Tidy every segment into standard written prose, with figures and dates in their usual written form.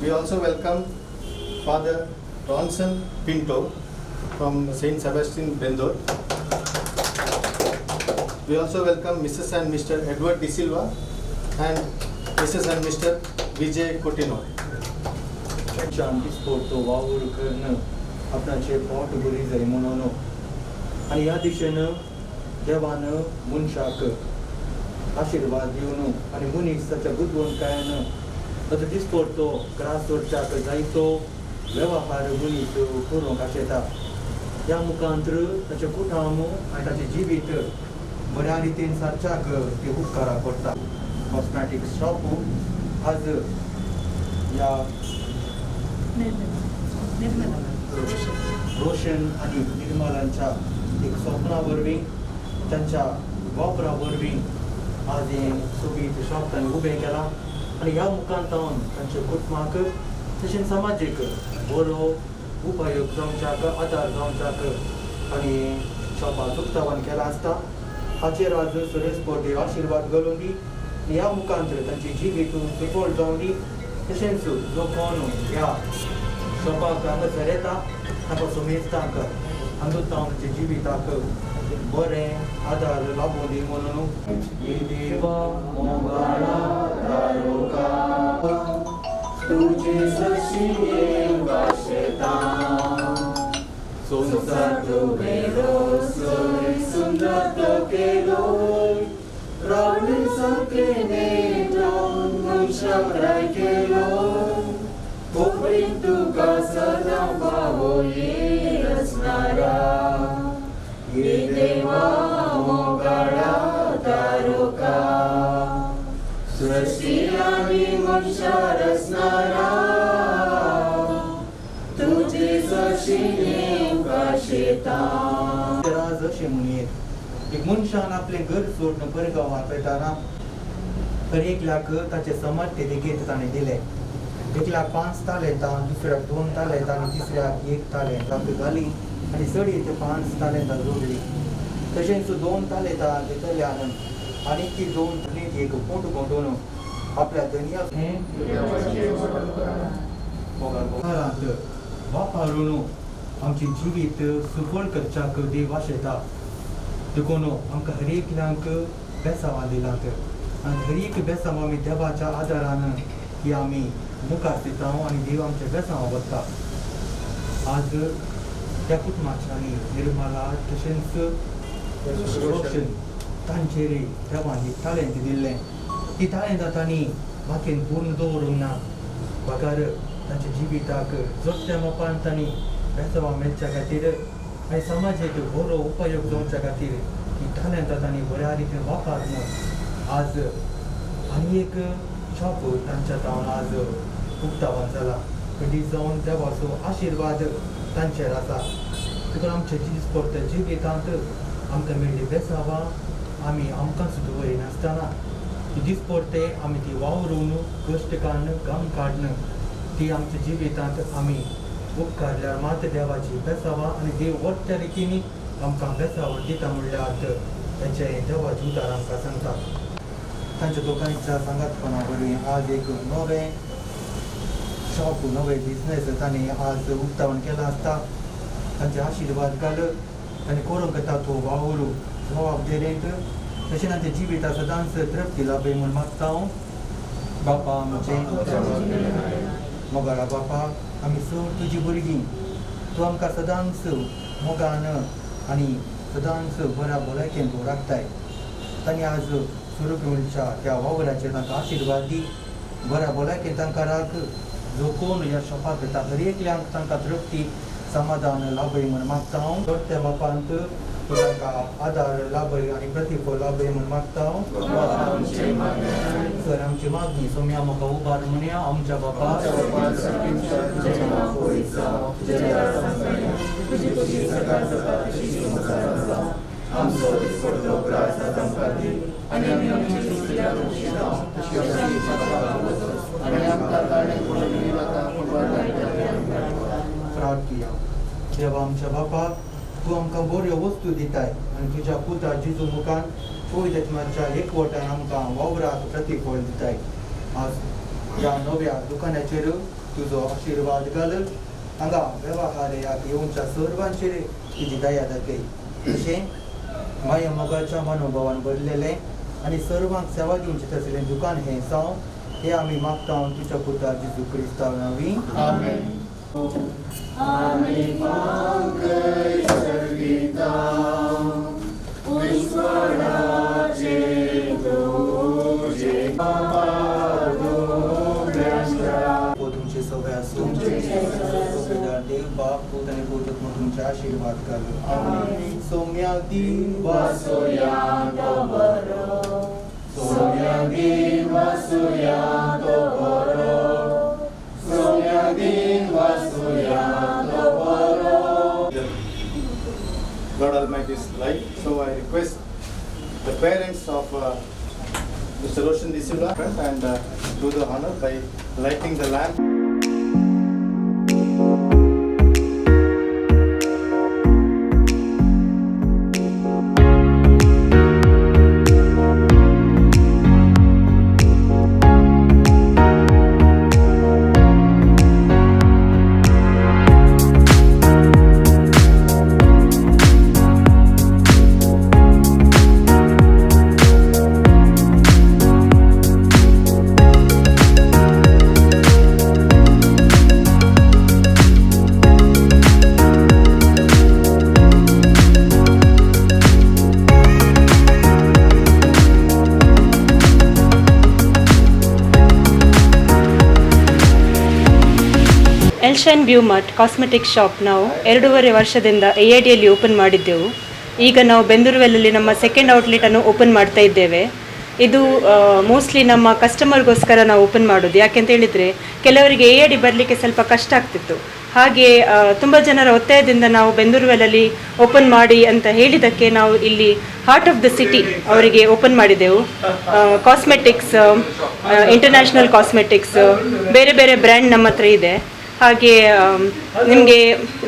We also welcome Father Ronson Pinto from St. Sebastian Bendor. We also welcome Mrs. and Mr. Edward De Silva and Mrs. and Mr. Vijay Coutinho. मनशान दिसपडतो वावर करून आपणाचे पोट बरी जाय म्हणून आनी ह्या दिशेन देवान मनशाक आशिर्वाद दिवन आनी मनीस ताच्या बुदवंतकायेन ताचो दिसपडतो ग्रास दवरच्याक जायतो वेव्हार मनीस करूंक आशेता. ह्या मुखांतर ताचें कुटुंब आनी ताचें जिवीत बऱ्या रितीन सारच्याक ती उपकारा पडटा. कॉस्मॅटीक शॉप आज ह्या रोशन आनी निर्मलांच्या एक स्वप्ना वरवीं तांच्या वापरा वरवीं आज हें सोबीत शॉप तांणी उबें केलां आनी ह्या मुखांतावन तांच्या कुटुंबाक तशेंच समाजीक बरो उपयोग जावच्याक आदार जावच्याक आनी शॉपाक उक्तावण केलां आसता. हाचेर आज सुरेश देव आशिर्वाद घालून दी आनी ह्या मुखांतर तांची जिवीत सुफळ जावन दी. तशेंच जो कोण ह्या शॉपाक हांगासर येता ताका सुमेजतांक हांगा जिविताक बरें आदार लाबूं दी म्हणून. देवा मोगाळा तारुका तुजे सशी भाशेता संवसार तुवें रचलोय सुंदर तो केलोय रावले सारकें मनशाक राय केलोय कोंकणीन तुका सदां पावोय रचणारा ये देवा मोगाळा तारुका सृश्टी आनी मनशा रचणारा तुजे सशी भाशेता. आज अशें म्हणयेत एक मनशान आपलें घर सोडून परगांवांत वयताना हर एकल्याक ताचें समर्थ्य लेगीत ताणें दिलें. एकल्याक 5 तालेंतां, दुसऱ्याक 2 तालेंतां आनी तिसऱ्याक 1 तालेंत घाली आनी चडीत 5 तालेंतां जोडलीं. तशेंच 2 तालेंतां घेतल्यान आनी ती 2 तालेंत एक पोट गोंदोवन आपल्या धनयाक हें घरांत वापरून आमचें जिवीत सुफळ करच्याक देव आशेता. देखून आमकां हर एकल्यांक बेसांवां दिलात आनी हर एक बेसांव आमी देवाच्या आदारान ही आमी मुखार दिता आनी देव आमच्या बेसांवां वता. आज त्या कुटुंबाच्या आनी निर्मला तशेंच रोशन तांचेर देवान एक तालेंत दिल्लें. ती तालेंतां तांणी वाकेन पूर्ण दवरूंक ना, बगर तांच्या जिविताक जोडट्या मापान तांणी बेसांवां मेळच्या खातीर आनी समाजेक बरो उपयोग जावच्या खातीर ती तालेंतां तांणी बऱ्या रितीन वापरून आज आनी एक शॉप तांच्या तावन आज उक्तावण जाला. खंडीत जावन देवाचो आशिर्वाद तांचेर आसा. देखून आमच्या दिसपट्ट्या जिवितांत आमकां मेळ्ळी बेसांवां आमी आमकांच दवरिनासतना ती दिसपट्टे आमी ती वावरून कश्ट काडून घाम काडून ती आमच्या जिवितांत आमी उपकारल्यार मात देवाची बेसांवां आनी देव वट्ट्या रितींनी आमकां बेसांवां दिता म्हणल्यार तांचें देवाचें उतार आमकां सांगता. तांच्या दोगांयच्या सांगातपणा वरवीं आज एक नवें शॉप नवें बिजनेस तांणी आज उक्तावण केलां आसता. तांचे आशिर्वाद घाल तांणी करूंक येता तो वावर जबाबदारेंत तशें तांच्या जिविता सदांच तृप्ती लाभय म्हूण मागता हांव. बापा आमचें मोगाळा बापा, आमी चड तुजी भुरगीं, तूं आमकां सदांच मोगान आनी सदांच बऱ्या भलायकेन तूं राखताय. तांणी आज सुरू म्हणच्या त्या वावराचेर तांकां आशिर्वाद दी, बऱ्या भलायकेन तांकां राख. जो कोण ह्या शॉपाक येता हर एकल्यांक तांकां तृप्ती समाधान लाभय म्हूण मागता हांव. त्या बापांत तूं तांकां आदार लाभय आनी प्रतिफळ लाभय म्हूण मागता हांव. सर आमची मागणी सोम्या म्हाका उबार म्हणया. आमच्या बापा प्रार्थया. देवा आमच्या बापा, तूं आमकां बऱ्यो वस्तू दिताय आनी तुज्या पुता जेजू मुखार पवित्र आत्म्याच्या एकवटान आमकां वावराक प्रतिफळ दिताय. आज ह्या नव्या दुकानाचेर तुजो आशिर्वाद घाल. हांगा वेव्हाराक येवच्या सर्वांचेर तुजी दया दाखय. तशें माया मोगाच्या मनोभावान भरलेलें आनी सर्वांक सेवा दिवचें तसलें दुकान हें जावं हें आमी मागता तुज्या पुता जेजू क्रिस्ता नांवी. आमेन. तुमचे सगळे आसूं देव बाप पूत आनी पूत तुमचे आशिर्वाद घालू. आमेन. सोम्या दिन वासोया तो बरो, सोम्या दिन वासोया तो बरो, सोम्या दिन वासोया तो बरो. Lord Almighty's life. So I request the parents of Mr. Roshan D'Silva and do the honor by lighting the lamp. Elshine Beaumart cosmetic shop ನಾವು 2.5 ವರ್ಷದಿಂದ AIDಯಲ್ಲಿ ಓಪನ್ ಮಾಡಿದ್ದೆವು. ಈಗ ನಾವು ಬೆಂದೂರುವೆಲ್ಲಲ್ಲಿ ನಮ್ಮ ಸೆಕೆಂಡ್ ಔಟ್ಲೆಟನ್ನು ಓಪನ್ ಮಾಡ್ತಾ ಇದ್ದೇವೆ. ಇದು ಮೋಸ್ಟ್ಲಿ ನಮ್ಮ ಕಸ್ಟಮರ್ಗೋಸ್ಕರ ನಾವು ಓಪನ್ ಮಾಡೋದು. ಯಾಕೆಂತ ಹೇಳಿದರೆ ಕೆಲವರಿಗೆ AID ಬರಲಿಕ್ಕೆ ಸ್ವಲ್ಪ ಕಷ್ಟ ಆಗ್ತಿತ್ತು. ಹಾಗೆ ತುಂಬ ಜನರ ಒತ್ತಾಯದಿಂದ ನಾವು ಬೆಂದೂರುವೆಲ್ಲಲ್ಲಿ ಓಪನ್ ಮಾಡಿ ಅಂತ ಹೇಳಿದ್ದಕ್ಕೆ ನಾವು ಇಲ್ಲಿ ಹಾರ್ಟ್ ಆಫ್ the city ಅವರಿಗೆ ಓಪನ್ ಮಾಡಿದೆವು. ಕಾಸ್ಮೆಟಿಕ್ಸ್, ಇಂಟರ್ನ್ಯಾಷನಲ್ ಕಾಸ್ಮೆಟಿಕ್ಸ್, ಬೇರೆ ಬೇರೆ ಬ್ರ್ಯಾಂಡ್ ನಮ್ಮ ಹತ್ರ ಇದೆ. ಹಾಗೆ ನಿಮಗೆ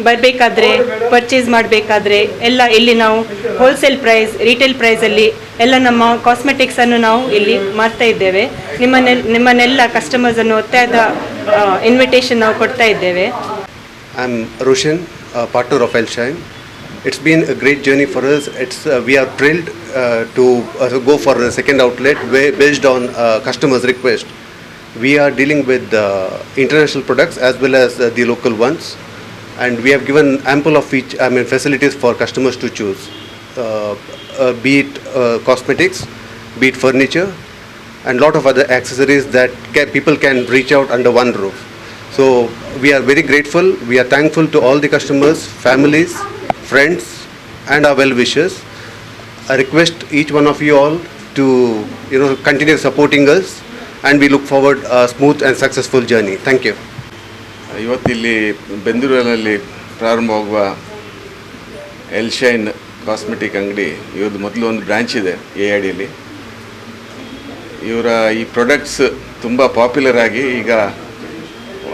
ಬರಬೇಕಾದ್ರೆ, ಪರ್ಚೇಸ್ ಮಾಡಬೇಕಾದ್ರೆ ಎಲ್ಲ ಇಲ್ಲಿ ನಾವು ಹೋಲ್ಸೇಲ್ ಪ್ರೈಸ್, ರಿಟೇಲ್ ಪ್ರೈಸಲ್ಲಿ ಎಲ್ಲ ನಮ್ಮ ಕಾಸ್ಮೆಟಿಕ್ಸನ್ನು ನಾವು ಇಲ್ಲಿ ಮಾರ್ತಾ ಇದ್ದೇವೆ. ನಿಮ್ಮನ್ನೆಲ್ಲ ಕಸ್ಟಮರ್ಸನ್ನು ಒತ್ತಾಯದ ಇನ್ವಿಟೇಷನ್ ನಾವು ಕೊಡ್ತಾ ಇದ್ದೇವೆ. I am Roshan, partner of Elshine. It's been a great journey for us. We are thrilled to go for the second outlet based on customers' request. We are dealing with international products as well as the local ones, and we have given ample of facilities for customers to choose, be it cosmetics, be it furniture, and lot of other accessories that people can reach out under one roof. So we are very grateful. We are thankful to all the customers, families, friends, and our well-wishers. I request each one of you all to continue supporting us, and we look forward a smooth and successful journey. Thank you. ಇವತ್ತಿಲ್ಲಿ ಬೆಂದೂರಿನಲ್ಲಿ ಪ್ರಾರಂಭವಾಗುವ ಎಲ್ಶೈನ್ cosmetic ಅಂಗಡಿ, ಇವ್ರದ್ದು ಮೊದಲು ಒಂದು branch ಇದೆ AIDಯಲ್ಲಿ. ಇವರ ಈ products ತುಂಬ popular ಆಗಿ ಈಗ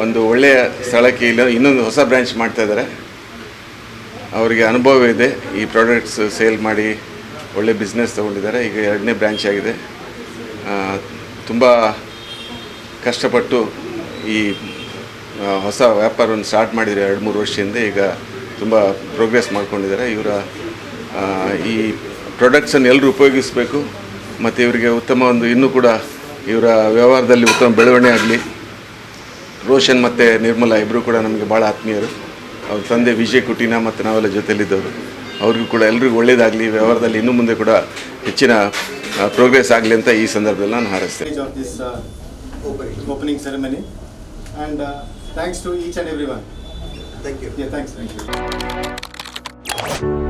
ಒಂದು ಒಳ್ಳೆಯ ಸ್ಥಳಕ್ಕೆ ಇಲ್ಲ ಇನ್ನೊಂದು ಹೊಸ ಬ್ರ್ಯಾಂಚ್ ಮಾಡ್ತಾಯಿದ್ದಾರೆ. ಅವರಿಗೆ ಅನುಭವ ಇದೆ, ಈ ಪ್ರಾಡಕ್ಟ್ಸ್ ಸೇಲ್ ಮಾಡಿ ಒಳ್ಳೆ ಬಿಸ್ನೆಸ್ ತೊಗೊಂಡಿದ್ದಾರೆ. ಈಗ 2ನೇ ಬ್ರ್ಯಾಂಚ್ ಆಗಿದೆ. ತುಂಬ ಕಷ್ಟಪಟ್ಟು ಈ ಹೊಸ ವ್ಯಾಪಾರವನ್ನು ಸ್ಟಾರ್ಟ್ ಮಾಡಿದರೆ 2-3 ವರ್ಷ ಹಿಂದೆ. ಈಗ ತುಂಬ ಪ್ರೋಗ್ರೆಸ್ ಮಾಡ್ಕೊಂಡಿದ್ದಾರೆ. ಇವರ ಈ ಪ್ರಾಡಕ್ಟ್ಸನ್ನು ಎಲ್ಲರೂ ಉಪಯೋಗಿಸಬೇಕು ಮತ್ತು ಇವರಿಗೆ ಉತ್ತಮ ಒಂದು ಇನ್ನೂ ಕೂಡ ಇವರ ವ್ಯವಹಾರದಲ್ಲಿ ಉತ್ತಮ ಬೆಳವಣಿಗೆ ಆಗಲಿ. ರೋಷನ್ ಮತ್ತು ನಿರ್ಮಲಾ ಇಬ್ಬರು ಕೂಡ ನಮಗೆ ಭಾಳ ಆತ್ಮೀಯರು. ಅವ್ರ ತಂದೆ ವಿಜಯ್ ಕುಟೀನ ಮತ್ತು ನಾವೆಲ್ಲ ಜೊತೆಯಲ್ಲಿದ್ದವರು. ಅವ್ರಿಗೂ ಕೂಡ ಎಲ್ರಿಗೂ ಒಳ್ಳೆಯದಾಗಲಿ, ವ್ಯವಹಾರದಲ್ಲಿ ಇನ್ನೂ ಮುಂದೆ ಕೂಡ ಹೆಚ್ಚಿನ ಪ್ರೋಗ್ರೆಸ್ ಆಗಲಿ ಅಂತ ಈ ಸಂದರ್ಭದಲ್ಲಿ ನಾನು ಹಾರೈಸ್ತೇನೆ. Of this opening ceremony, and thanks to each and everyone. Thank you. Yeah, thanks. Thank you.